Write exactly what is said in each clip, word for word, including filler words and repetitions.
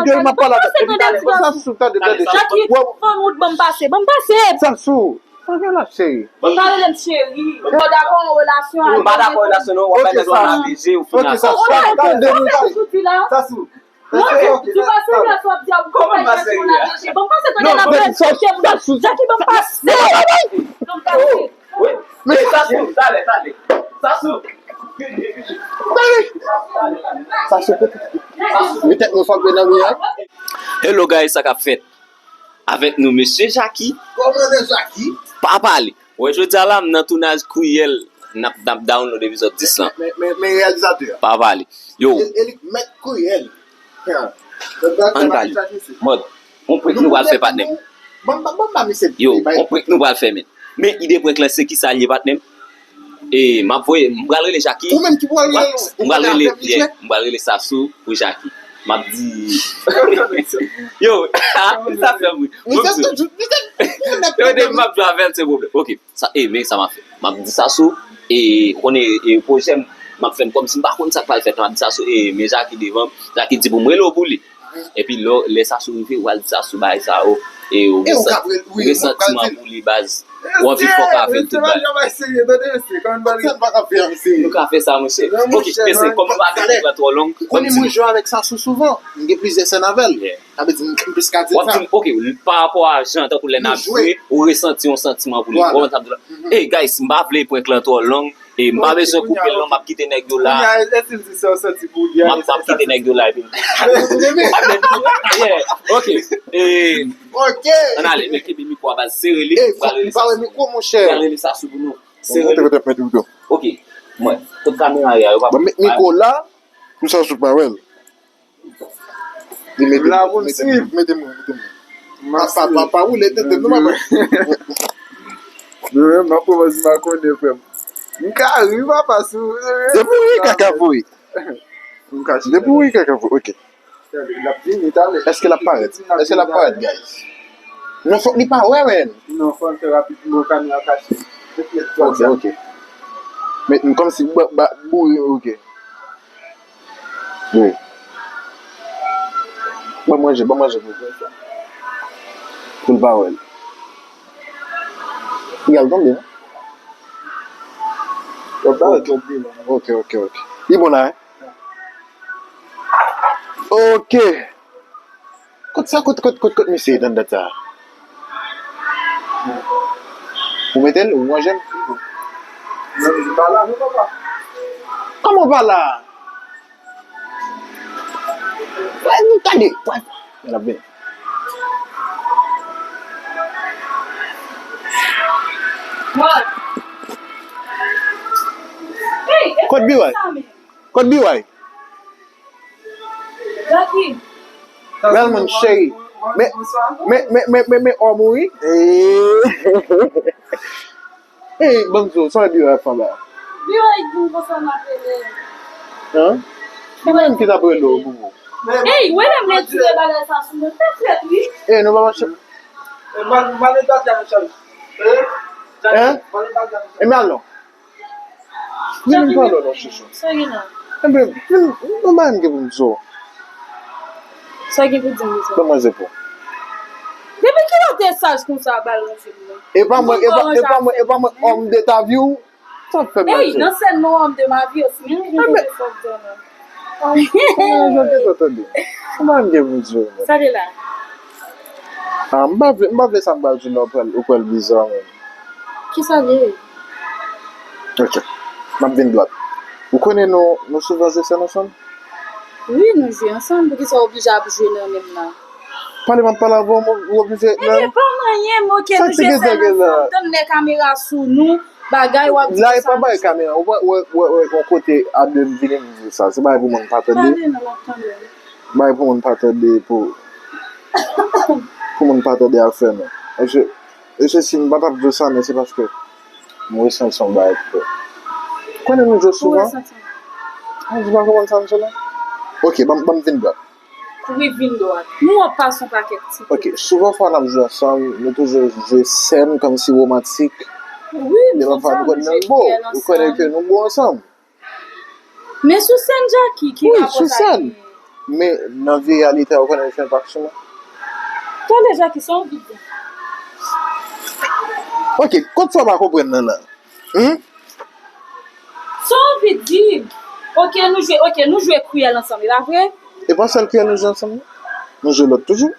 Gèl, m ap pale avèk. Sa sou, tande, tande. Jackie, fò nou ban m pase, ban m pase. Sa sou. Sa gen la, cheri. Ou pa rele m cheri. Ou pa dakò yon relasyon avè m. M pa dakò relasyon, non, w ap bay nèg la A V G, ou fin. Ok, sa sou. Tande, nou. Sa sou. Non, ou pa serye, sa w ap di a, ou pa serye, sa w ap di a. Ban m pase, tande, n ap fè chèf. Jackie, ban m pase. Ban m pase. Wi. Men sa sou, talè, talè. Sa sou. Sa sou. Li tèt nou frape nan mi an. Hello guys, sa k ap fèt? Avèk nou, mesye Jackie. Kòmandan Jackie. Pa pale. Wè, jodi a la, m nan tounaj Kriyèl. N ap, n ap download epizòd dis lan. Men, men, men reyalizatè a. Pa pale. Yo. E, e li k mèt Kriyèl. Ann pale. Mòd, yon prank nou pral fè, patnè m. Ban m, ban m ba misye. Yo, yon prank nou pral fè, men. Men ide prank lan, se kisa l ye, patnè m? E, m ap voye, m pral rele Jackie. Ou menm ki pral rele l, ou pral rele, yeah, m pral rele Sasou pou Jackie. M ap di, yo, sa fè m ri. Yo, depi m ap jwe avè l, se pwoblèm. Ok, sa, e, men sa m ap fè. M ap di Sasou, e, ou konnen, e, pwojè m, m ap fè m kòmsi m pa konn sa k pral fèt. M ap di Sasou, e, men Jackie devan m. Jackie di pou m rele w pou li. Epi lè, lè Sasou rive, w al di Sasou bagay sa yo. E w resanti, resantiman pou li, baz. W anvi fè w ka fè l tout bagay. Nou ka fè sa, monchè. Ok, mesye, kòm nou pa vle pran twò long, konnen mwen jwe avèk Sasou souvan. M gen plizyè sèn avè l. Sa vle di, m plis ka di sa. Ok, pa rapò a jan, tankou lè n ap jwe, ou resanti yon santiman pou li. Ou konprann sa m di la? Hey, guys, m pa vle prank lan twò long. E m pa bezwen koupe l non, m ap kite nèg yo la. Kounye a, èske l di sa w santi pou li a? M ap, m ap kite nèg yo la epi m. Yeah, ok. E, ann ale, men kenbe mikwo a, baz, sere li. M pral rele Sasou pou nou. Sere li. Ok, mwen, tout kamera yo pa. Bon, met mikwo la, pou Sasou pa wè l. Li mete m, mete m, mete m, mete m. Pa, pa, pa, pa woule tete m non, papa. Mwen menm, m ap kòmanse makonnen, frè m. M ka ri, papa, si w vle. Depi w ri, kaka voye. M kache. Depi w ri, kaka voye, ok. L ap vini talè. Èske l ap parèt? Èske l ap parèt, guys? Non, fòk li pa wè, men. Non, fò n fè rapid pou kamera kache. Ok, ok. Men, kòmsi, ba, ba, boure, ok. Wi. Ban manje, ban manje pou, pou l pa wè l. Li al tonbe, non? Li al tonbe, non? Ok, ok, ok. Li bon la, hein? Ok. Kot sa, kot, kot, kot, kot misye ye nan dat sa? Ou mete l, ou ranje l? Non, li pa la, non, papa. Kòman w pa la? Wè, nou tande. Wè, l ap vini. Kot B Y? Kot B Y? Jackie. Bèl moun, cheri. Men, men, men, men, men, men, òm ou, wi. Ey, ban m di w, sa w di w ap fè la? Li wè di m konsa m ap rele. Hein? Ki moun ki t ap rele w, boubou? Ey, wè lè m retire bagay sa sou mwen, fè frèt, wi. Ey, nou pa mache. Hein? E men alò. Vin m pale w non, chouchou. Sa gen la? Enben, vin, nou pa gen pou m di w. Sa gen pou di m sa? Ban mwen zepo. Depi kilè w te saj konsa, w ap al ranje m nan? E pa mwen, e pa, e pa mwen, e pa mwen, homme de ta vie w? Sa w ap fè m la? Ey, nan sèn non, homme de ma vie osi, men gen kote fòk di w non. Mwen jan te sa tande. Mwen pa menm gen pou di w, men. Sa te la? Ah, m pa vle, m pa vle sa m pral di w la, ou pral, ou pral biza, men. Kisa l ye? Ok. M ap vin dwat. Ou konnen nou, nou souvan jwe sèn ansanm? Wi, nou jwe ansanm. Poukisa w oblije ap jwe nan menm nan? Pale, m ap pale avè w, ou oblije. Ebyen, pa m anyen, m, ok, nou jwe sèn ansanm. Tann lè kamera sou nou. Bagay w ap di la, e pa bagay kamera. Ou wè, wè, wè, wè, yon kote a de m vini m di sa. Se bagay pou moun pa tande. Pale non, m ap tande w. Bagay pou moun pa tande, pou, pou moun pa tande afè nou. Paske, e se si m pa t ap di w sa, men se paske m resanti yon bagay pou fè. Konnen nou jwe souvan? Ou di pa konprann sa m di la? Ok, ban m, ban m vin dwat. Wi, vin dwat. Nou ap pase yon pakèt ti. Ok, souvan fwa n ap jwe ansanm, nou toujou jwe sèn kòmsi womantik. Wi, men pafwa nou konn nan bo. Ou konnen ke nou bo ansanm. Men sou sèn, Jackie, ki rapò sa genyen? Men nan vi reyalite a, ou konnen l fè enpak sou mwen. Tande, Jackie, sa w anvi di? Ok, kot sa w pa konprann nan la? Hmm? Sa w anvi di? Ok, nou jwe, ok, nou jwe kriyèl ansanm, e pa vre? E pa sèl kriyèl nou jwe ansanm, non. Nou jwe lòt toujou.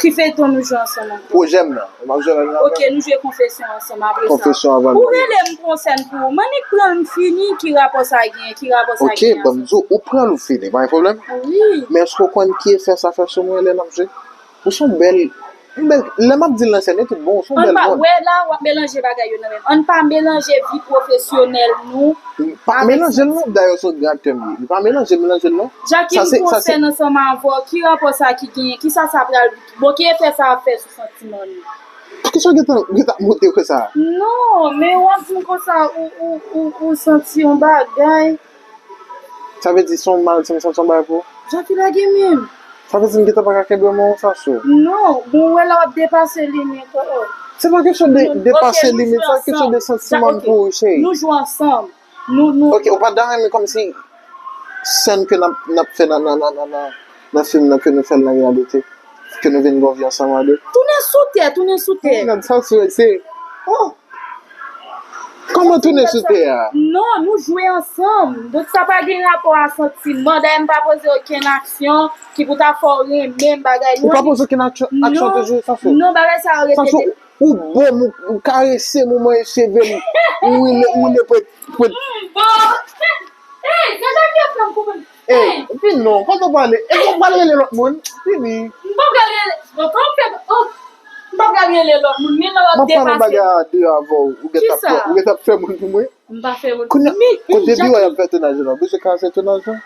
Ki feyton nou jwe ansanm ankò? Pwojè m nan. M ap jwe lòt la. Ok, nou jwe konfesyon ansanm apre sa. Konfesyon avan nou. Ou rele m pou yon sèn pou ou. M annik pran l, m fini. Ki rapò sa gen? Ki rapò sa gen ansanm? Ok, ban m di w, ou pran l, ou fini. Pa gen pwoblèm? Wi. Men èske w konn ki efè sa fè sou mwen lè n ap jwe? Ou se yon bèl, yon bèl, lè m ap di l nan sèn, yo tout bon, ou se yon bèl moun. Ann pa, wè la, w ap melanje bagay yo nan menm. Ann pa melanje vi pwofesyonèl nou. Pa melanje l non, dayè se yon gran aktè m ye. Li pa melanje, melanje l non. Jackie, m gon sèn ansanm avè w, ki rapò sa ki genyen? Kisa sa pral, bon, ki efè sa ap fè sou santiman nou? Kisa w gentan, gentan monte konsa? Non, men w ap di m konsa, ou, ou, ou, ou santi yon bagay. Sa vle di se yon maladi, m santi yon bagay pou ou? Jackie lage men m. Sa vle di m gentan pa ka kenbe men w, Sasou? Non, bon, wè la w ap depase limit, oh, oh. Se pa kesyon de depase limit, sa kesyon de santiman m pou ou, cheri. Nou jwe ansanm. Nou, nou. Ok, ou pa ta renmen kòmsi sèn ke n ap, n ap fè nan, nan, nan, nan, nan, nan fim nan, ke nou fè l nan reyalite? Ke nou vin gon vi ansanm a de? Tounen sou tè, tounen sou tè. Gad sa, se, se, oh! Kòman tounen sou tè a? Non, nou jwe ansanm. Donk, sa pa gen rapò a santiman. Dayè, m pa poze okenn aksyon ki pou ta fè w renmen m, bagay. Ou pa poze okenn aksyon, aksyon toujou, Sasou? Non, bagay sa yo repete. Sasou, ou bo m, ou, ou karese m, ou manyen cheve m, ou wile, ou wile pwet, pwet. M bo. Ey, se sa ki ap fè m konprann. Ey, vin non, kote w pale? E ou pral rele lòt moun? Vini. M pa pral rele. Bon, kòman fè, oh, m pa pral rele lòt moun, men lè w ap depase. M ap pale bagay a de avè w. Ou gentan ap fè, ou gentan ap fè moun pou mwen? M pa fè moun pou mwen. Kote biwo y ap fè tounaj la? Ou bezwen ka fè tounaj la?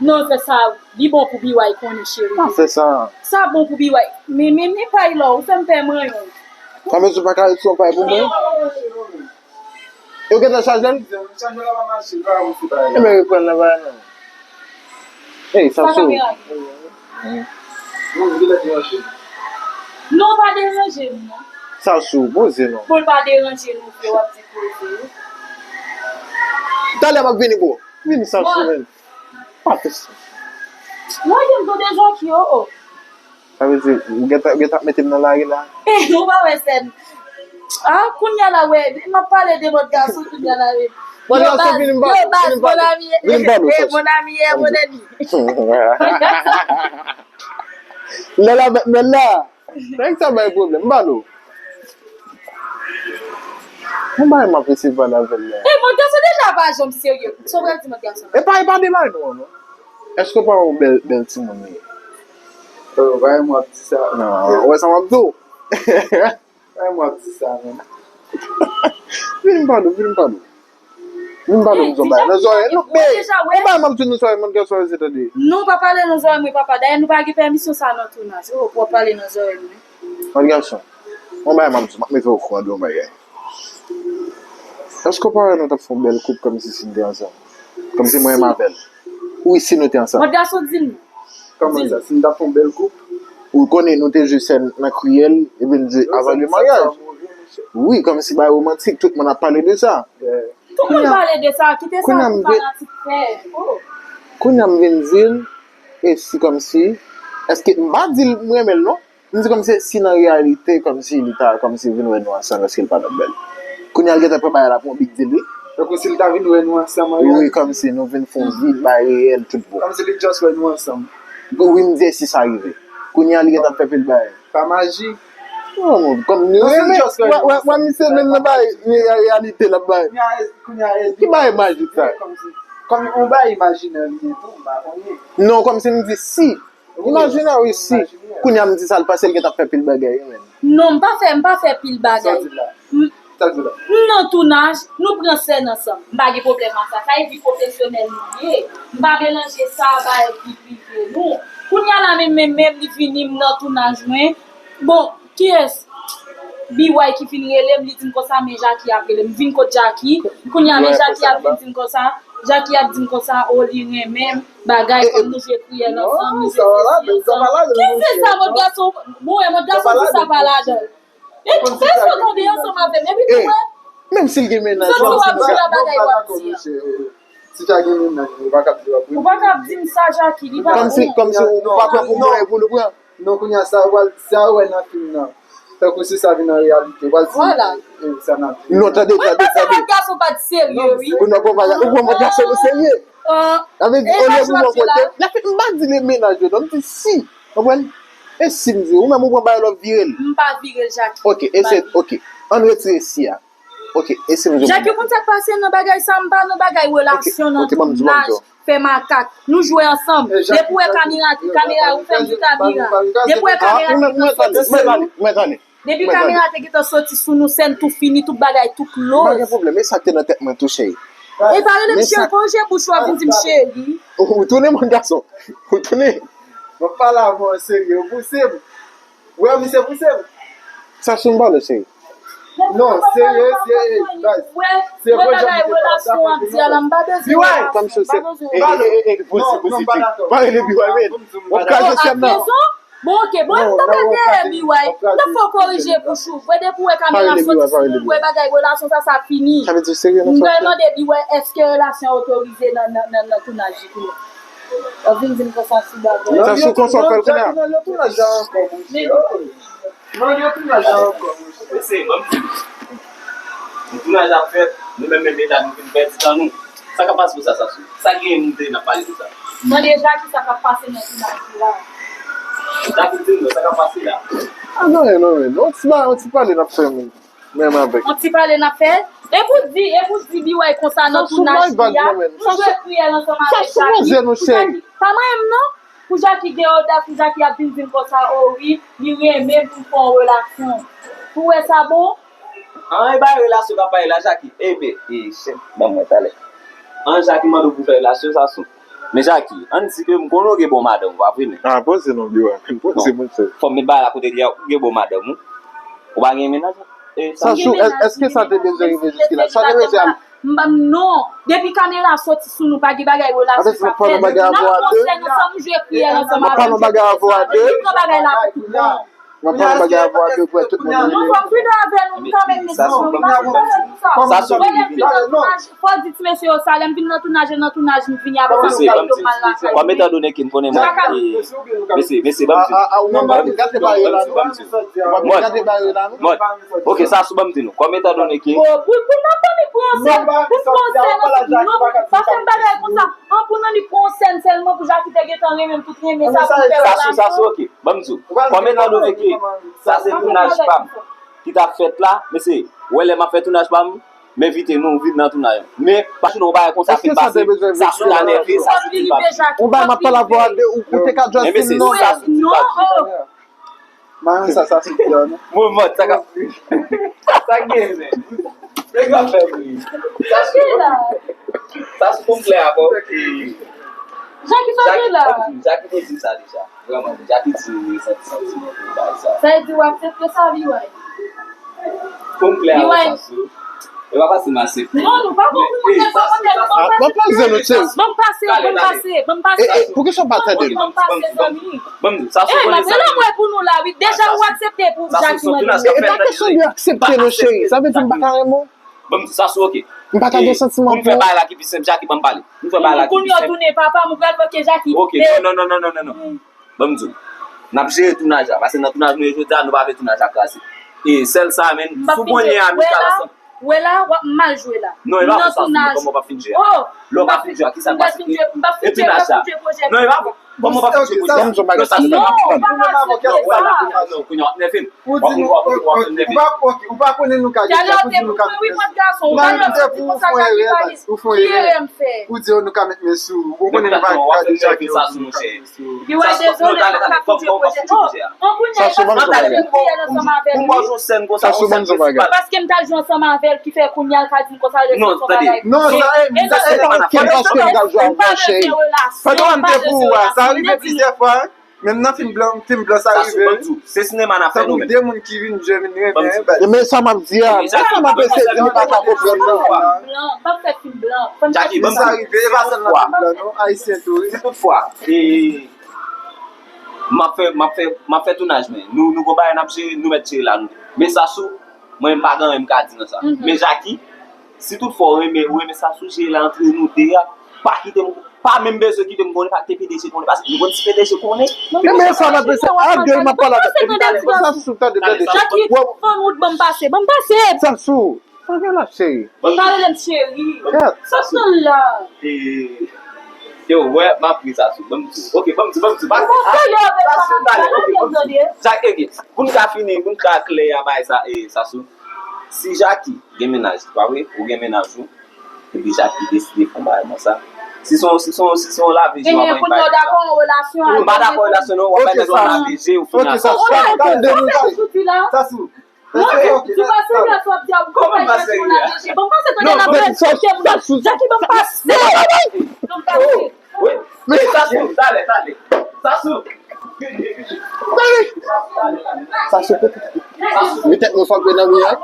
Non, fè sa, li bon pou B Y konnen, cheri. Pa fè sa. Sa bon pou B Y. Men, men, men pay la, ou fè m pè manyen. Sa vle di ou pa ka ret sou yon pay pou mwen? Yo gentan chaje l? Ebyen, reprann nan bagay nan. Ey, Sasou. Non, pa deranje m, non. Sasou, poze non. Pou l pa deranje nou, vre, w ap di poze. Talè m ap vini, bro. Vini, Sasou, men. Pa fè sa. Mwen, gen m tande Jackie, oh, oh. Sa vle di, ou gentan, ou gentan ap mete m nan lari la? Ou pa wè sèn. Ah, kounye a la, wè, m ap pale de lòt gason kounye a la, wè. Lòt gason, vini m ba nou, vini m ba nou. Vini m ba nou, eh, Sasou. Mon ami, eh, mon ami. Lè la, men la. Nèg sa bay pwoblèm, m ba nou. Yon bagay m ap eseye pale avè l la. Eh, lòt gason deja pa janm serye. Sa w pral di lòt gason la? E pa, e pa de bagay nou an, non. Èske w pa wè w bèl, bèl timoun li ye? Oh, bagay m w ap di sa. Non, ou wè sa m ap di w? Bagay m w ap di sa, menm. Vin m pale w, vin m pale w. Vin m pale w, m di w bagay nan zòrèy. Non, men, ou pa m ap di nou zòrèy, mwen gen zòrèy, se tande. Non, pa pale nan zòrèy mwen, papa. Dayè, nou pa gen pèmisyon sa nan tounaj. Oh, pou w ap pale nan zòrèy mwen. Mwen gason, yon bagay m ap di w, m ap mete w okouran de yon bagay. Èske w pa wè nou t ap fè yon bèl koup kòmsi si n te ansanm? Kòmsi mwen menm avè l. Wi, si nou te ansanm. Mòd gason di m. Kòman sa? Si n t ap fè yon bèl koup? Ou konnen nou te jwe sèn nan kriyèl, epi n di avan le maryaj. Wi, kòmsi bagay womantik, tout moun ap pale de sa. Tout moun pale de sa, kite sa pou fanatik fè. Oh. Kounye a m vin di l, e si kòmsi, èske m pa di l m renmen l non? M di kòmsi si nan reyalite, kòmsi li ta, kòmsi vin wè nou ansanm, èske l pa t ap bèl? Kounye a l gentan pran bagay la pou yon big deal, wi. Tankou si l ta vin wè nou ansanm an reyalite. Wi, kòmsi nou vin fè yon vi, bagay reyèl, tout bon. Kòmsi li just wè nou ansanm. Wi, m di e si sa rive. Kounye a li gentan fè pil bagay. Pa maji. Non, non, kòm nou renmen. Wè, wè, wè, misye menm nan bagay, reyalite l ap bay. Ki bagay majik sa? Kòm yon bagay imajinè li ye tou, m pa konnen. Non, kòmsi m di si. Imajinè, wi, si. Kounye a m di sa, l panse l gentan fè pil bagay, wi, menm. Non, m pa fè, m pa fè pil bagay. Sa w di la? M nan tounaj, nou pran sèn ansanm. M pa gen pwoblèm ak sa. Sa e vi pwofesyonèl nou ye. M pa melanje sa bay vi prive nou. Kounye a la menm, menm, menm, li vini, m nan tounaj mwen. Bon, kiyès? B Y ki fin rele m, li di m konsa, men Jackie ap rele m. M vin kot Jackie. Kounye a, men Jackie ap vin di m konsa. Jackie ap di m konsa, o, li renmen m, bagay, kòm nou jwe kriyèl ansanm, nou jwe sesi ansanm. Ki se sa, mòd gason? Bon, e mòd gason di sa pa ladan l. E tout sa w tande ansanm avè m, epi tou wè. Menm si l gen mennaj, menm si l gen bagay w ap di an. Si Jackie gen mennaj, ou pa ka di w ap Ou pa ka ap di m sa, Jackie, li pa Kòmsi, bon. Kòmsi ou pa pran pou mwen pou nou pran. Non, kounye a, sa ou pral, sa ou wè nan fim nan, tankou si sa vin an reyalite, ou pral di Vwala. E, sa n ap di. Non, tande, Mwen tande, panse tande. Lòt gason pa t serye, wi. Pou nou konpare, ou pran mòd gason pou serye. Ah, Sa vle di, e olye pou mwen kote, la fè m pa di le mennaj yo, non, m di si. Konprann? E si m di, ou menm ou pran bagay la w ap vire l. M pa vire l, Jackie. Ok, e se, ok. Ann retire si a. Ok, e si m di. Jackie, ou konn sa k pase nan bagay sa, m pa nan bagay relasyon, nan tounaj, fè makak. Nou jwe ansanm. Depi w wè kamera, kamera, ou fè m di kamera. Depi w wè kamera, mwen, mwen, mwen, mwen, mwen, Depi kamera te gentan soti sou nou, sèn tou fini, tout bagay tou M pa gen close. Pwoblèm, e sa k te nan tèt mwen tou, cheri. E pa rele m Men sa cheri, pa oje bouch ou ap vin di m cheri. Ou tounen, mon gason. Ou tounen. Mwen pale avè w serye, ou pouse m. Ou wè misye pouse m. Sa sou m pale, cheri. Non, serye, se baz. Se Mwen bagay relasyon an di a la, m pa bezwen. Biway! Kòm si se. E, e, e, e, pouse, pouse, cheri. Pa rele biway, men. W ap kraze sèn nan. Bon, ok, bon, m tande dèyè biway. M ta fè w korije bouch ou. Vre depi w wè kamera soti sou ou, w wè bagay relasyon sa, sa fini. Sa vle di serye nan M pral mande biway, èske relasyon otorize nan, nan, nan, nan tounaj li kounye a? W ap vin di m konsa sou bagay. Sa sou konsa w fè l kounye a. Nan tounaj la ankò, monchè. Nan tounaj la ankò, monchè. Mesye, ban m di nou. Tounaj ap fèt, nou menm, menm mennaj, nou vin pèdi tan nou. Sa k ap pase pou sa, Sasou? Sa k genyen nou te n ap pale de sa? Mande Jackie sa k ap pase nan tounaj li la. Jackie di nou sa k ap pase la. Ah, non, non, non. On ti ba, on ti pale n ap fè, menm, menm avèk. On ti pale n ap fè? E pou di, e pou di biway konsa nan tounaj li a, nou jwe kriyèl ansanm avèk Jackie. Pou Jackie, pa manyen m non. Pou Jackie gen odas, pou Jackie ap vin di m konsa, o wi, li renmen pou n fè yon relasyon. Ou wè sa bon? An, e bay relasyon k ap pale la, Jackie. Ebe, e, shit, ban mwen talè. An, Jackie mande w pou fè relasyon, Sasou. Men Jackie, ann di ke m konnen w gen bon madanm, w pa vre, men. Ah, poze non, biway, men poze, monchè. Fò m met bagay la kote li a, ou gen bon madanm ou. Ou pa gen mennaj? E, Sasou, èske sa te bezwen rive jiske la? Sa te bezwen M pa, non. Depi kamera soti sou nou, pa gen bagay relasyon sa fè. N ap pran yon bagay avè w a de. N ap pran yon sèn ansanm, nou jwe kriyèl ansanm avè m. N ap pran yon bagay avè w a de. N ap pran bagay la pou tout moun. N ap pran yon bagay avè w a de pou tout moun. Nou fò pridan avè nou, nou ka met mesye yo. Sa sou, sa sou. Wè lè m vin nan tounaj, fò di ti mesye yo sa, lè m vin nan tounaj, e nan tounaj m vini, apre sa m fè yo mal lakay. Kòm etan done ke m konnen mwen, e, mesye, mesye, ban m di. Mòd, mòd. Ok, Sasou, ban m di nou. Kòm etan done ke Bon, pou, pou nan tann li pran sèn, pou pran sèn, non, pa fè m bagay konsa. An, pou nan li pran sèn sèlman pou Jackie te gentan renmen m, tout renmen sa pou fè relasyon. Sasou, ok. Ban m di w. Kòm etan done ke sa se tounaj pa m ki t ap fèt la, mesye, wè lè m ap fè tounaj pa m, m envite nou vin nan tounaj. Men, pa chita yon bagay konsa fin pase, Sasou ta nève, Sasou di pa vle. Ou bay m ap pale avè w a de, ou te ka just di m non. Sasou di pa vle. Mayon sa, sa sou kè, non? Mwen mòd, sa k ap, sa k gen, men? Nèg la fè bri. Sa sou, sa sou pou m klè avè w. Jackie, sa k gen la? Jackie te di sa deja. Vrèman, Jackie di li santi santiman pou bagay sa. Sa vle di w aksepte sa, biway? Pou m klè avè w, Sasou. E pa fasil m aksepte. Non, nou pa bon pou moun, men sa konn fè nou konn fè. Mwen poze nou chèz. Ban m pase, ban m pase, ban m pase. E, e, poukisa w pa tande m? Ban m pase, zanmi. Ban m di w, Sasou konnen sa. E, m ap rele mwen pou nou la, wi. Deja ou aksepte pou Jackie mande. E pa kesyon de aksepte non, cheri. Sa vle di m pa ka renmen w? Ban m di w, Sasou, ok. M pa ka gen santiman pou ou. Pou m fè bagay la ki pi senp, Jackie, ban m pale. M fè bagay la ki pi senp. Kounye a w tounen papa m, ou pral fè ke Jackie. Ok, non, non, non. Ban m di w. N ap jere tounaj la, paske nan tounaj nou ye jodi a, nou pa vle tounaj la kraze. E sèl sa, men, si w konnen amical ansanm. Wè la, w ap mal jwe la. Non, e pa vre sa, Sasou, kòman w p ap fin jwe a? Lè w p ap fin jwe a, kisa k pase? E tounaj la. Non, e pa vre. Kòman w p ap fin jwe pwojè a? Non, Sasou, non, pa ka aksepte sa. Non, kounye a w ap nève m. Ou di nou, ou pa konnen nou ka gen chans, ou di nou ka met men sou. Ou di nou ka met men sou. Ou konnen nou pa ka gen chans, ou di nou ka met men sou. Biway, dezole, m pa ka kontinye pwojè. Oh, an kounye a, e paske m t al jwe ansanm avè l ki fè kounye a l ka di m konsa, lè se yon bagay. Non, tande. Non, sa, e, sa, e, paske m t al jwe avè w, cheri. Pandan m te pou ou a, sa rive plizyè fwa, wi. Menm nan fim blan, fim blan sa rive, wi. Se sinema n ap fè nou menm. Tankou de moun ki vin jwe, vin renmen, baz. Men sa m ap di a, sa m ap eseye di, nou pa ka konprann, non. Blan, pa fè fim blan. Jackie, ban m di w, sa rive, e pa sèl nan fim blan, non. Ayisyen tou, wi. Si toutfwa, e, m ap fè, m ap fè, m ap fè tounaj, men nou, nou gon bagay n ap jere, nou mèt jere la, nou. Men Sasou, mwen, m pa gen anyen m ka di nan sa. Men Jackie, si toutfwa w renmen, ou renmen Sasou, jere la antre nou de a. Pa kite m, pa menm bezwen kite m konnen, pa kite P D G konnen, paske m konn si P D G konnen. Men sa m ap pase, a de m ap pale avèk. Epi talè, sa sou, tande, tande. Jackie, fò nou ban m pase, ban m pase. Sa sou. Sa gen la, cheri. Pale de cheri. Sa sou la. Yo, wè, m ap ri sa sou. Ban m di. Ok, ban m di, ban m di. Bon, talè, sa sou, talè. Ok, ban m di. Jackie, ok. Pou n ka fini, pou n ka klè a bay sa, e, sa sou. Si Jackie gen mennaj, pa vre? Ou gen mennaj ou. Epi Jackie deside fè yon bagay konsa. Si se yon, si se yon, si se yon lave je, w ap bay. Kounye a w dakò yon relasyon. M pa dakò relasyon, non, w ap bay yon lave je, ou fini. Ok, sa sou. Tande, tande. Sa sou. Non, se pa serye sa w ap di a, ou konn pa jwe sou lave je. Ban m pase, tande, n ap respekte moun. Jackie, ban m pase. Ban m pase. Wi. Men sa sou, talè, talè. Sa sou. Sa sou. Mete tèt mwen fòk nan mi an.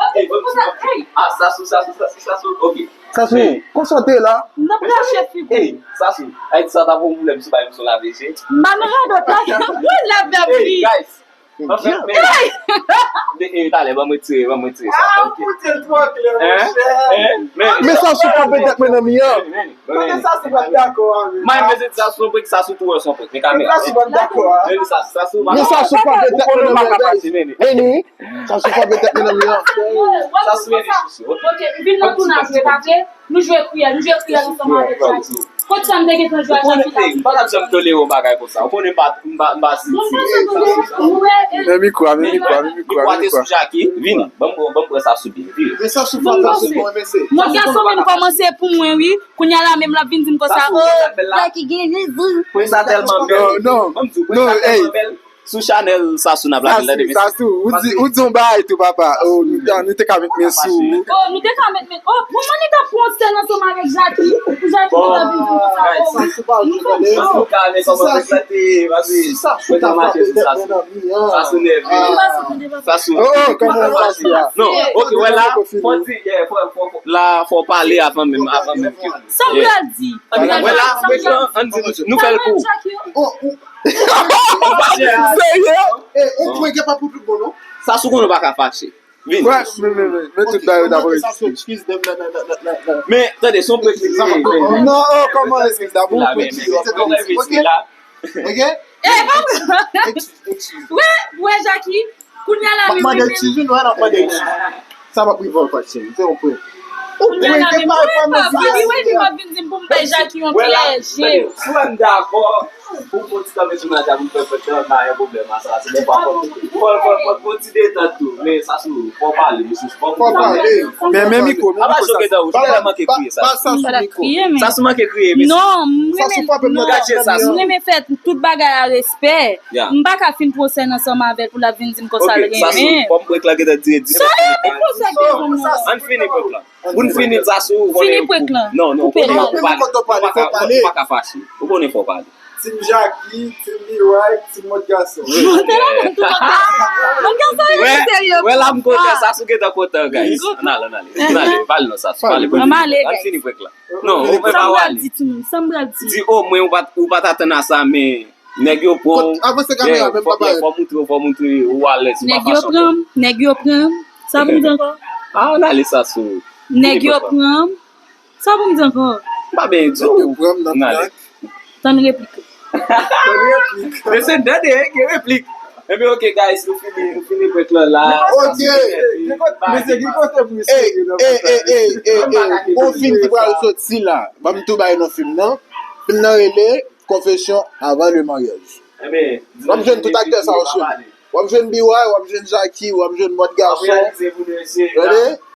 Ah, sa sou, sa sou, sa sou, sa sou. Ok. Sa sou. Konsantre la. N ap rache figi. Ey, sa sou. Ayiti sa ta pou pwoblèm si w pa jwe sou lave je. M pa nan radòt la. Wi, lave a. Hey, guys. Anfen, men, men, men, talè, ban m retire, ban m retire sa. Ah, ok. Ou di l twò klè, monchè. Men sa sou pa petèt mwen nan mi an. Kote sa sou pa dakò a, men. Mwen, men, se sa sou prik, sa sou tou, son prik. Men kamera. Sa sou pa dakò a. Men sa, sa sou pa. Men sa sou pa petèt mwen nan mi an. Vini, sa sou pa petèt mwen nan mi an. Sa sou vini, chouchou. Ok, vin nan tounaj, pa vre? Nou jwe kriyèl, nou jwe kriyèl ansanm avèk Jackie. Kot sa m te gentan jwe a Jackie la? M pa t ap janm tolere yon bagay konsa. Ou konnen m pa, m pa, m pa sitire. Men mikwo a, men mikwo a, men mikwo a, men mikwo a. Mikwo a te sou Jackie. Vini, ban m, ban m pran sa sou byen. Vini. Men sa sou pa pase pou mwen, mesye. Mòd gason menm kòmanse pou mwen, wi. Kounye a la menm l ap vin di m konsa, oh, Jackie gen rezon. Prince a tèlman bèl. Non, non. Ban m di w, Prince a tèlman bèl. Sou chanèl Sasou n ap lage l, tande mesye. Sasou, ou di, ou di yon bagay tou, papa. Oh, nou te, nou te ka met men sou ou. Oh, nou te ka met men. Oh, pou mwen, li t ap pran sèn ansanm avèk Jackie. Pou Jackie te vin di konsa. Oh, Sasou pa jwe, tande. Antouka, men kòman Prince la te ye, paske Prince ap mache sou Sasou. Sasou nève. Sasou. Oh, oh, kòman Sasou a? Non, ok, wè la, fò di, yeah, fò, fò, fò, la, fò pale avan menm, avan menm ke. Sa m pral di. Wè la, Prince la, ann di, nou fè l pou ou. Oh, oh. Serye? E, ou pwen gen pa pou tout bon, non? Sasou konnen w pa ka fache. Vin. Wè, men, men, men, men tout bagay yo dabò. Sa se eskiz de, de, de. Men, tande, se yon prik li ye. Non, oh, kòman eskiz dabò? Ok. Ok? E, bon. Eskiz, eskiz. Wè, wè, Jackie. Kounye a la, m ap mande l ti jou, non, m ap mande l ti jou. Sa m ap revòl kòd, cheri. Se yon pwen. Ou pwen, ke pa, pa mezire. Li wè li p ap vin di m pou m bay Jackie yon pyèj. Si w wè m dakò, pou m fè ti kanpe sou naj la, pou m fè fèt la, pa gen pwoblèm a sa. Se bon, pa fò, fò, fò, fò, fò ti detant tou. Men Sasou, fò pale, mesye, fò pale. Men, men mikwo, men mikwo, Sasou. Apa Jackie, ou tèlman manke kriye, Sasou. Sasou manke kriye, mesye. Non, m renmen, non, m renmen fè tout bagay a respè. M pa ka fin pran sèn ansanm avè l pou l ap vin di m konsa l renmen. Ok, Sasou, kòm prank la gentan dire dis minit. Sa e, men konsèy de non. Ann fini prank la. Pou n fini Sasou, ou konnen. Fini prank la. Non, non, ou konnen ou pa, ou pa ka, ou pa ka fache. Ou konnen fò pale. Team Jackie, Team B Y, Team Mòd Gason. Mòd Gason, mòd gason, serye. Wè la m kontan, Sasou gentan kontan, guys. Ann ale, ann ale. Ann ale, pale non, Sasou, pale. Ann ale, guys. Ann fini prank la. Non, ou pè pa w ale. Sa m pral di, timoun, sa m pral di. Di omwen ou pa t, ou pa t atann a sa, men nèg yo pran w. Avanse kamera, menm pa parèt. Fò moutre, fò moutre ou alèz, ou pa fache ankò. Nèg yo pran m, nèg yo pran m. Sa pou m di ankò? Ah, ann ale Sasou. Nèg yo pran m. Sa pou m di ankò? M pa byen di w. Nèg yo pran m nan prank. Tann replik. Men se tande, gen replik. Ebyen, ok, guys, nou fini, nou fini prank lan la. Ok. Gen kote, mesye, gen kote pou misye. Ey, ey, ey, ey, ey, ey. Gon fim ki pral soti la. Ban m tou bay non fim nan. Fim nan rele Confession avant le mariage. W ap jwenn tout aktè sa yo sou li. W ap jwenn B Y, w ap jwenn Jackie, w ap jwenn Mòd Gason.